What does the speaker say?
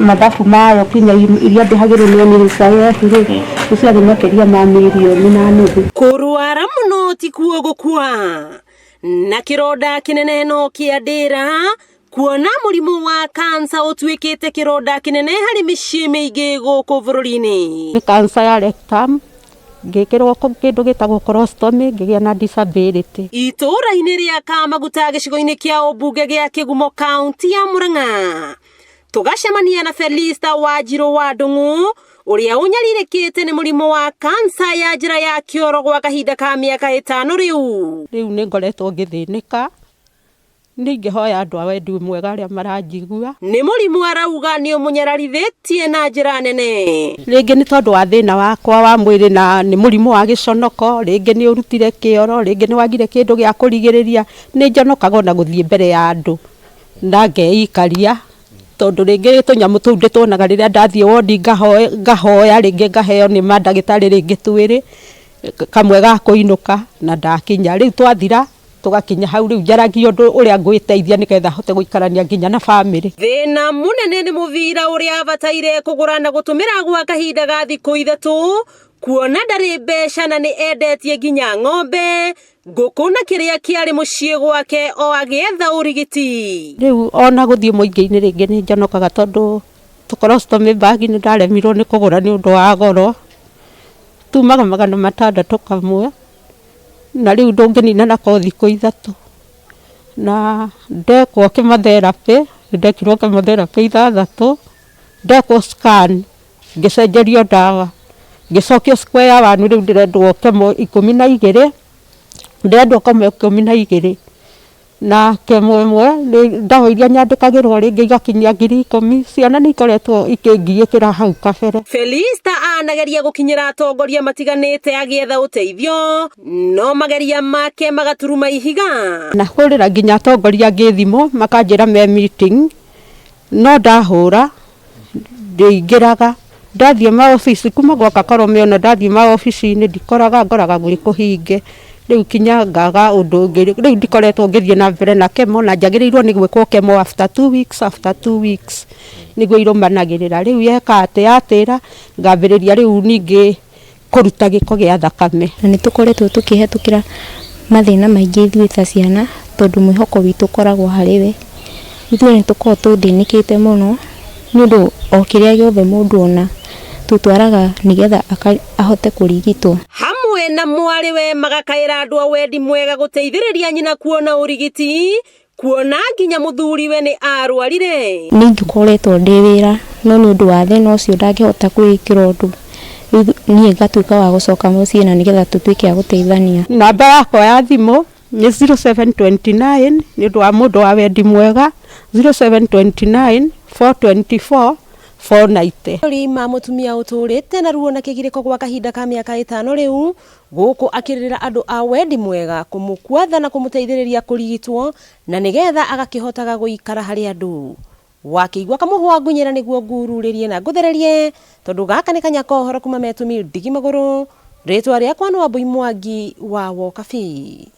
Mathabu mayo kinya iria ndĩhagĩrwo nĩ NHIF rĩ, ciarĩ makĩria ma mirioni na nuthu. Kũrwara mũno tikuo gũkua na kĩronda kĩnene no kĩa ndĩra kuona mũrimũ wa kansa ũtuĩkĩte kĩronda kĩnene harĩ mĩciĩ mĩingĩ gũkũ bũrũri-inĩ. Nĩ cancer ya rectum, ngĩkĩrwo kĩndũ gĩtagwo colostomy, ngĩgĩa na disability. Itũũra-inĩ rĩa Kamaguta gĩcigo-inĩ kĩa ũmbunge gĩa Kĩgumo kaunti ya Murang'a tũgacemania na Felista Wanjirũ wa Ndung'u ũrĩa ũnyarirĩkĩte nĩ mũrimũ wa kansa ya njĩra ya kĩoro gwa kahinda ka mĩaka 5 rĩu. Rĩu nĩ ngoretwo ngĩthĩnĩka, nĩ ingĩhoya andũ a wendi mwega arĩa maranjigua. Nĩ mũrimũ arauga nĩ ũmũnyararithĩtie na njĩra nene. Rĩngĩ nĩ tondũ wa thĩna wakwa wa mwĩrĩ na nĩ mũrimũ wa gĩconoko, rĩngĩ nĩ ũrutire kĩoro, rĩngĩ nĩ wagire kĩndũ gĩa kũrigĩrĩria, nĩ njonokaga ona gũthiĩ mbere ya andũ na ngeikaria tondũ rĩngĩ tũnyamũ tũu ndĩtuonaga rĩrĩa ndathiĩ wondi ngahoya rĩngĩ ngaheo nĩ mandagĩtarĩ rĩngĩ twĩrĩ kamwe ga kũinũka na ndakinya rĩu twathira tũgakinya hau rĩu njaragia ũndũ ũrĩa ngwĩteithia nĩgetha hote gũikarania nginya na bamĩrĩ. Thĩna mũnene nĩ mũbira ũrĩa abataire kũgũra na gũtũmĩra gwa kahinda ga thikũ 3 kuona ndarĩ mbeca na nĩ endetie nginya ng'ombe ngũkũ na kĩrĩa kĩarĩ mũciĩ gwake o agĩetha ũrigiti. Rĩu ona gũthiĩ mũingĩ-inĩ rĩngĩ nĩ njonokaga tondũ tũcolostomy bag nĩ ndaremirwo nĩ kũgũra nĩ ũndũ wa goro, tumaga 600 kamwe na rĩu ndũngĩnina nako thikũ 3 na ndekwo chemotherapy, ndekirwo chemotherapy 6, ndekwo scan ngĩcenjerio ndawa, ngĩcokio square one rĩu ndĩrendwo chemo 12, ndĩrendwo chemo 12 na chemo ĩmwe ndawa iria nyandĩkagĩrwo rĩngĩ igakinyia 10,000, ciana nĩ ikoretwo ikĩngiĩkĩra hau kabere. Felista anageria gũkinyĩra atongoria matiganĩte agĩetha ũteithio no mageria make magaturuma ihiga. Na hũrĩra nginya atongoria angĩ thimũ makanjĩra me meeting no ndahũra ndĩingĩraga, ndathiĩ maobici kuma gwoka Karũme ona ndathiĩ maobici-inĩ ndikoraga ngoraga gwĩ kũhinge rĩu kinya ngaga ũndũ ũngĩ rĩu ndikoretwo ngĩthiĩ na mbere na chemo na njagĩrĩirwo nĩ gwĩkwo chemo after 2 weeks, after 2 weeks nĩguo irũmanagĩrĩra rĩu yeka atĩ yatĩra ngambĩrĩria rĩu ningĩ kũruta gĩko gĩa thakame. Na nĩ tũkoretwo tũkĩhetũkĩra mathĩna maingĩ ithuĩ ta ciana tondũ mwĩhoko witũ ũkoragwo harĩ we. Ithuĩ nĩ tũkoragwo tũthĩnĩkĩte mũno nĩ ũndũ o kĩrĩa gĩothe mũndũ ona tũtwaraga nĩgetha ahote kũrigitwo. Hamwe na mwarĩ we magakaĩra andũ a wendi mwega gũteithĩrĩria nyina kuona ũrigiti kuona nginya mũthuriwe nĩ arwarire. Nĩ ingĩkoretwo ndĩ wĩra no nĩ ũndũ wa thĩna ũcio ndangĩhota kwĩĩkĩra ũndũ niĩ ngatuĩka wa gũcoka mũciĩ na nĩgetha tũtuĩke a gũteithania. Namba yakwa ya thimũ nĩ 0729 nĩ ũndũ wa mũndũ wa wendi mwega 0729 424 490. Rima mũtumia ũtũrĩte na ruo na kĩgirĩko gwa kahinda ka mĩaka 5 rĩu gũkũ akĩrĩrĩra andũ a wendi mwega kũmũkuatha na kũmũteithĩrĩria kũrigitwo na nĩgetha agakĩhotaga gũikara harĩ andũ. Wakĩigua kamũhwa ngunyĩra nĩguo ngururĩrie na ngũthererie tondũ gaka nĩ kanya ka ũhoro kuma metũmi ndigi magũrũ. Rĩtwa rĩakwa nĩ Wambui Mwangi wa Wokabi.